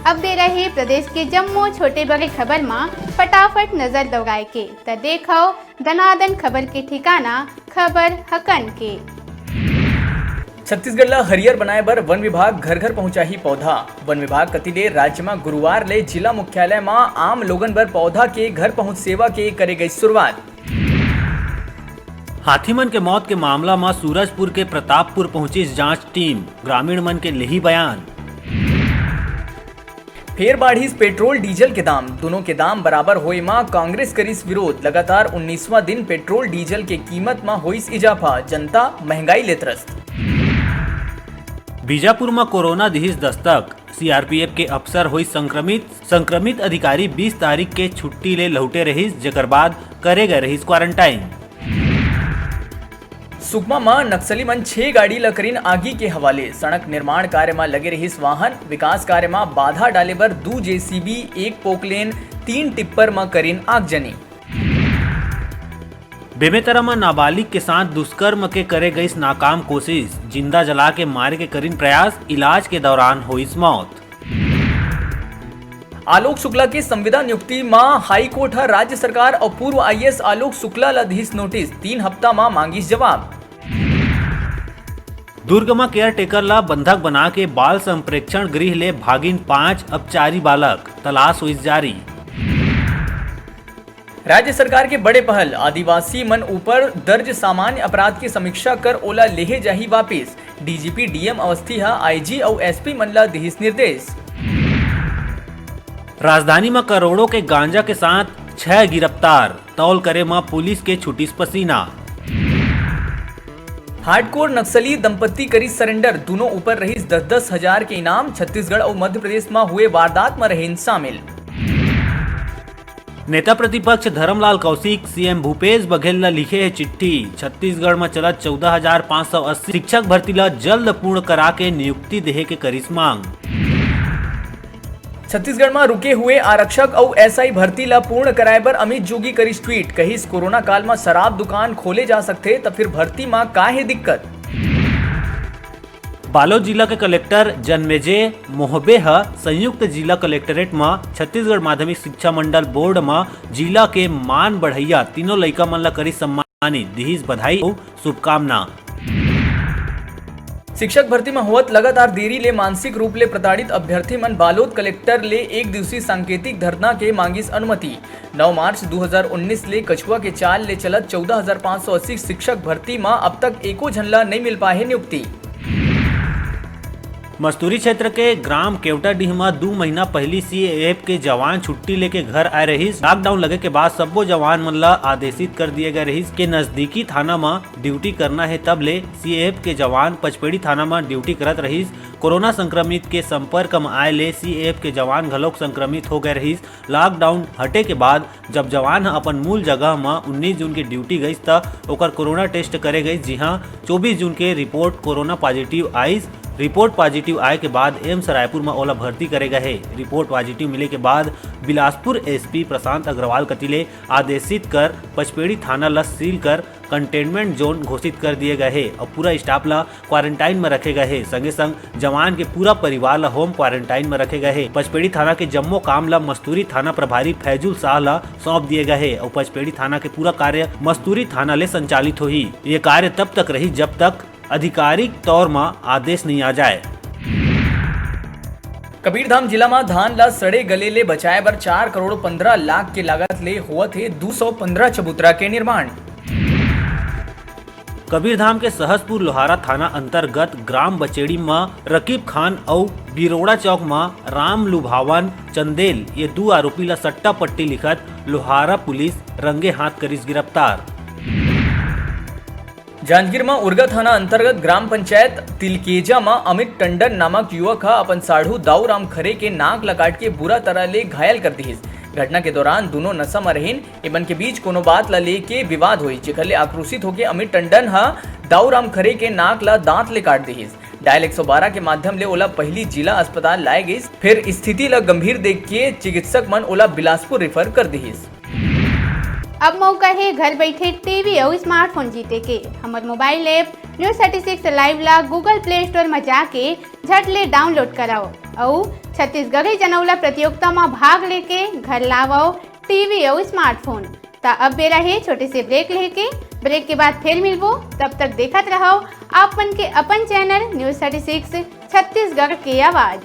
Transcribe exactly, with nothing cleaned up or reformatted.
अब दे रहे प्रदेश के जम्मो छोटे बड़े खबर म फटाफट नजर दौड़ाए के, त देखव दनादन खबर के ठिकाना, खबर हकन के। छत्तीसगढ़ ला हरियर बनाए बर वन विभाग घर-घर पहुंचाही पौधा। वन विभाग कति ले राज्य म गुरुवार ले जिला मुख्यालय म आम लोगन बर पौधा के घर पहुंच सेवा के करे गई शुरुआत। हाथी मन के मौत के मामला म सूरजपुर के प्रतापपुर पहुंचिस जांच टीम, ग्रामीण मन के लेही बयान। फेर बाढ़िस पेट्रोल डीजल के दाम, दुनों के दाम बराबर होए म कांग्रेस करिस विरोध। लगातार उन्नीसवां दिन पेट्रोल डीजल के कीमत म होइस इजाफा, जनता महंगाई ले त्रस्त। बीजापुर म कोरोना दिहिस दस्तक, सीआरपीएफ के अफसर होइस संक्रमित। संक्रमित अधिकारी बीस तारीख के छुट्टी ले लहुटे रहिस, जेकर बाद करे गए रहिस क्वारंटाइन। सुकमा म नक्सली मन छह गाड़ी ल करिन आगी के हवाले। सड़क निर्माण कार्य म लगे रहिस वाहन, विकास कार्य म बाधा डाले बर दू जेसीबी, एक पोकलेन, तीन टिप्पर म करिन आगजनी। बेमेतरा म नाबालिग के साथ दुष्कर्म के करे गइस नाकाम कोशिश, जिंदा जला के मारे के करिन प्रयास, इलाज के दौरान होइस मौत। आलोक शुक्ला के संविदा नियुक्ति म हाई कोर्ट ह राज्य सरकार अउ पूर्व आईएएस आलोक शुक्ला ल दिस नोटिस, तीन हफ्ता म मांगिस जवाब। दुर्ग म केयरटेकर ल बंधक बना के बाल संप्रेक्षण गृह ले भागिन पांच अपचारी बालक, तलाश होइस जारी। राज्य सरकार के बड़े पहल, आदिवासी मन ऊपर दर्ज सामान्य अपराध के समीक्षा कर ओला लेहे जाही वापिस। डीजीपी डीएम अवस्थी ह आईजी अउ एसपी मन ला दिहिस निर्देश। राजधानी म करोड़ों के गांजा के साथ छह गिरफ्तार, तौल करे म पुलिस के छुटिस पसीना। हार्डकोर नक्सली दंपत्ति करिस सरेंडर, दुनों ऊपर रहिस दस दस हजार के इनाम। छत्तीसगढ़ अउ मध्य प्रदेश म हुए वारदात म रहेन शामिल। नेता प्रतिपक्ष धरमलाल कौशिक सीएम भूपेश बघेल ल लिखे हे चिट्ठी। छत्तीसगढ़ म चलत चौदह हजार पाँच सौ अस्सी शिक्षक भर्ती ल जल्द पूर्ण करा के नियुक्ति देहे के करिस मांग। छत्तीसगढ़ म रुके हुए आरक्षक अउ एसआई भर्ती ल पूर्ण कराए बर अमित जोगी करिस ट्वीट, कहिस कोरोना काल म शराब दुकान खोले जा सकथे, त फिर भर्ती म का हे दिक्कत? बालोद जिला के कलेक्टर जनमेजय मोहबे ह संयुक्त जिला कलेक्टरेट म छत्तीसगढ़ माध्यमिक शिक्षा मंडल बोर्ड म जिला के मान बढ़इया तीनों लइका मन ल करिस सम्मानित, दिहिस बधाई अउ शुभकामना। शिक्षक भर्ती म होवत लगातार देरी ले मानसिक रूप ले प्रताड़ित अभ्यर्थी मन बालोद कलेक्टर ले एक दिवसीय सांकेतिक धरना के मांगिस अनुमति। नौ मार्च दू हजार उन्नीस ले कछुआ के चाल ले चलत चौदह हजार पाँच सौ अस्सी शिक्षक भर्ती म अब तक एको झन ल नइ मिल पाए हे नियुक्ति। मस्तूरी क्षेत्र के ग्राम केवटाडीह म दू महीना पहिली सीएएफ के जवान छुट्टी लेके घर आए रहिस। लॉकडाउन लगे के बाद सब्बो जवान मन ल आदेशित कर दिए गए रहिस के नजदीकी थाना म ड्यूटी करना हे, तब ले सीएएफ के जवान पचपेड़ी थाना म ड्यूटी करत रहिस। कोरोना संक्रमित के संपर्क म आए ले सीएएफ के जवान घलोक संक्रमित हो गए रहिस। लॉकडाउन हटे के बाद जब जवान ह अपन मूल जगह म उन्नीस जून के ड्यूटी गइस, त ओकर कोरोना टेस्ट करे गइस, जिहां चौबीस जून के रिपोर्ट कोरोना पॉजिटिव आइस। रिपोर्ट पॉजिटिव आए के बाद एम्स रायपुर म ओला भर्ती करे गए हे। रिपोर्ट पॉजिटिव मिले के बाद बिलासपुर एसपी प्रशांत अग्रवाल कति ले आदेशित कर पचपेड़ी थाना ल सील कर कंटेनमेंट जोन घोषित कर दिए गए हे अउ पूरा स्टाफ ल क्वारंटाइन म रखे गए हे। संगे संग जवान के पूरा परिवार ल होम क्वारंटाइन म रखे गए हे। पचपेड़ी थाना के जम्मो काम ल मस्तूरी थाना प्रभारी फैजुल शाह ल सौंप दिए गए हे अउ पचपेड़ी थाना के पूरा कार्य मस्तूरी थाना ले संचालित होही। ये कार्य तब तक रही, जब तक आधिकारिक तौर म आदेश नइ आ जाए। कबीरधाम जिला म धान ल सड़े गले ले बचाए बर चार करोड़ पंद्रह लाख के लागत ले होवत हे दू सौ पंद्रह चबूतरा के निर्माण। कबीरधाम के सहसपुर लोहारा थाना अंतर्गत ग्राम बचेड़ी म रकीब खान अउ बिरोड़ा चौक म राम लुभावन चंदेल, ये दू आरोपी ल सट्टा पट्टी लिखत लोहारा पुलिस रंगे हाथ करिस गिरफ्तार। जांजगीर म उरगा थाना अंतर्गत ग्राम पंचायत तिलकेजा म अमित टंडन नामक युवक ह अपन साढ़ू दाऊराम खरे के नाक ल काट के बुरा तरह ले घायल कर दिहिस। घटना के दौरान दूनों नशा म रहिन। एमन के बीच कोनो बात ल लेके विवाद होइस, जेकर ले आक्रोशित होके अमित टंडन ह दाऊराम खरे के नाक ल दांत ले काट दिहिस। डायल एक सौ बारह के माध्यम ले ओला पहिली जिला अस्पताल लाए गइस, फिर स्थिति ल गंभीर देख के चिकित्सक मन ओला बिलासपुर रेफर कर दिहिस। अब मौका हे घर बैठे टीवी अउ स्मार्टफोन जीते के। हमर mobile app News thirty six Live ला Google Play Store म जाके झट ले download करव अउ छत्तीसगढ़ी जनउला प्रतियोगिता म भाग लेके घर लावव टीवी अउ smartphone। त अब बेरा हे छोटे से break लेके। Break के बाद फिर मिलबो, तब तक देखत रहव आप मन के अपन channel News thirty six Chhattisgarh के आवाज।